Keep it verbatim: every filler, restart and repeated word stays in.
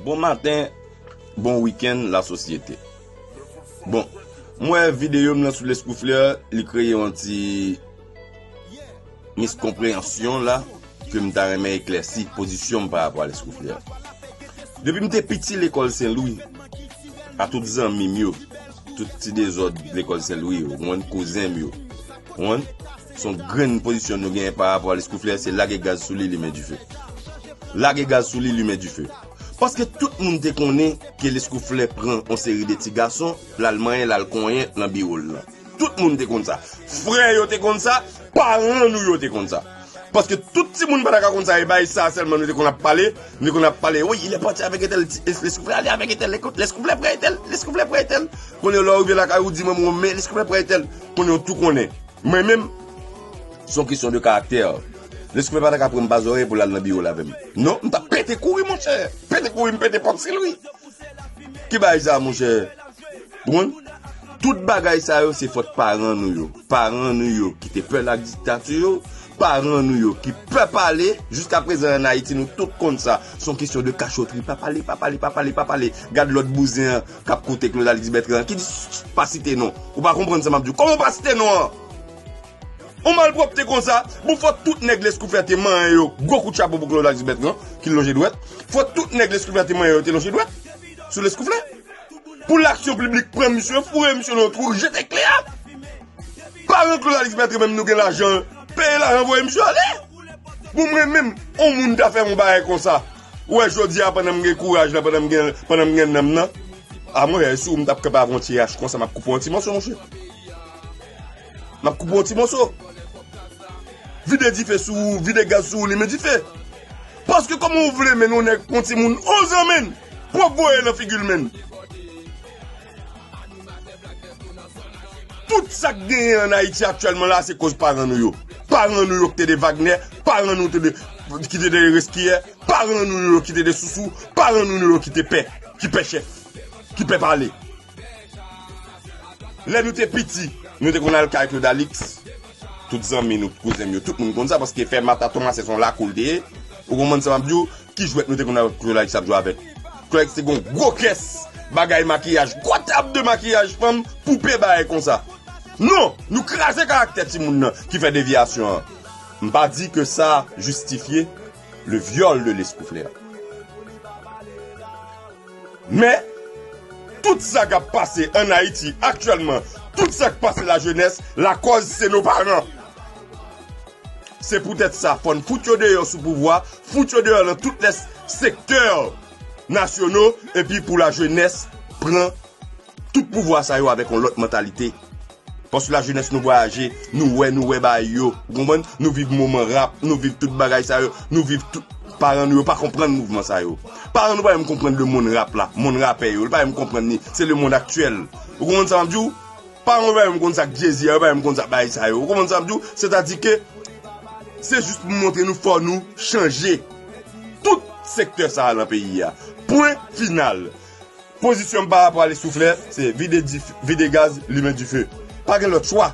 Bon maten, bon wikenn, lasosyete. Bon, m wè videyo m nan sou Lescouflair, li kreye yon ti miskonpreyansyon la, ke m ta renmen eklèsi pozisyon m pa rapò a Lescouflair. Depi m te piti lekòl Sen Lwi, a tout zanmi m yo, tout ti dezòd lekòl Sen Lwi yo, ou konprann, kouzen m yo, ou konprann, se yon grenn pozisyon nou genyen pa rapò a Lescouflair, se lage gaz sou li, limen dife. Lage gaz sou li, limen dife. Paske tout moun te konnen ke Lescouflair pran yon seri de ti gason, l al manyen, l al konyen nan biwo l lan. Tout moun te konn sa. Frè yo te konn sa, paran nou yo te konn sa. Paske tout timoun pa ta ka konn sa, e bagay sa sèlman nou te konn ap pale, nou te konn ap pale, wi, il est parti avec entèl, Lescouflair ale avèk entèl, Lescouflair pran entèl, Lescouflair pran entèl. Kounye a lè w rive lakay ou di manman w, men Lescouflair pran entèl. Kounye a w tou konnen. Mwen menm, se yon kesyon de karaktè. Lescouflair pa ta ka pran m pa zòrèy pou l al nan biwo l avè m. Non, m t ap pete kouri, monchè. Pete kouri, m pete pòt Sen Lwi. Ki bagay sa, monchè? Ou konprann? Tout bagay sa yo, se fòt paran nou yo. Paran nou yo ki te pè lak diktati yo. Paran nou yo ki pè pale. Jiska prezan, ann Ayiti, nou tout konn sa. Se yon kesyon de kachotri. Pa pale, pa pale, pa pale, pa pale. Gad lòt bouzen an k ap koute Claude Alix Bertrand ki di, "Ch, ch, pa site non." Ou pa konprann sa m ap di w. Kòman w pa site non an? On malpwòpte konsa, bon, fò tout nèg Lescouflair te manyen yo, gwo kout chapo pou Claude Alix Bertrand, ki lonje dwèt. Fò tout nèg Lescouflair te manyen yo te lonje dwèt sou Lescouflair. Pou laksyon piblik pran misye, foure misye nan yon twou, jete kle a. Paran Claude Alix Bertrand menm nou gen lajan, peye lajan, voye misye ale. Bon, mwen menm, on moun ta fè yon bagay konsa. Ou wè, jodi a, pandan m gen kouraj la, pandan m gen, pandan m gen nanm nan, a mwen, si w m t ap kanpe avè yon ti H konsa, m ap koupe yon ti mòso, monchè. M ap koupe yon ti mòso. Vide dife sou ou, vide gaz sou ou, limen dife. Paske kòman w vle mennen yon nèg, yon timoun onz an, menn, pwòp voye nan figi l, menn. Tout sa k genyen ann Ayiti aktyèlman la, se koz paran nou yo. Paran nou yo ki te de Wagner, paran nou te de, ki te de Reskiyè, paran nou yo ki te de Sousou, paran nou yo ki te pè, ki pè chèf, ki pè pale. Lè nou te piti, nou te konn al kay Claude Alix. Tout zanmi nou, kouzen m yo, tout moun konn sa, paske fè Mata Tomasen se yon lakou l te ye. Ou konprann sa m ap di w? Ki jwèt nou te konn al Claude Alix ap jwe avèk? Claude Alix te gen yon gwo kès bagay makiyaj, gwo tab de makiyaj, fanm, poupe, bagay konsa. Non, nou kraze karaktè timoun nan ki fè devyasyon an. M pa di ke sa jistifye le viol de Lescouflair. Men, tout sa k ap pase ann Ayiti aktyèlman, tout sa k pase lajenès, lakòz se nou paran. Se poutèt sa, fò n fout yo deyò sou pouvwa, fout yo deyò nan tout lè sektè nasyono, epi pou lajenès pran tout pouvwa sa yo avèk yon lòt mantalite. Paske lajenès nou vwayaje, nou wè, nou wè bagay yo. Ou konprann? Nou viv moman rap, nou viv tout bagay sa yo, nou viv tout. Paran nou yo pa konprann mouvman sa yo. Paran nou pa menm konprann lemonn rap la, monn rapè yo, yo pa menm konprann li. Se lemonn aktyèl. Ou konprann sa m ap di w? Paran yo pa menm konn sa k Jay-Z a, yo pa menm konn sa k bagay sa yo. Ou konprann sa m ap di w? Sètadi ke se jis pou montre nou fò nou chanje tout sektè sa a nan peyi a. Pwen final. Pozisyon m pa rapò a Lescouflair, se vide dif-, vide gaz, limen dife. Pa gen lòt chwa.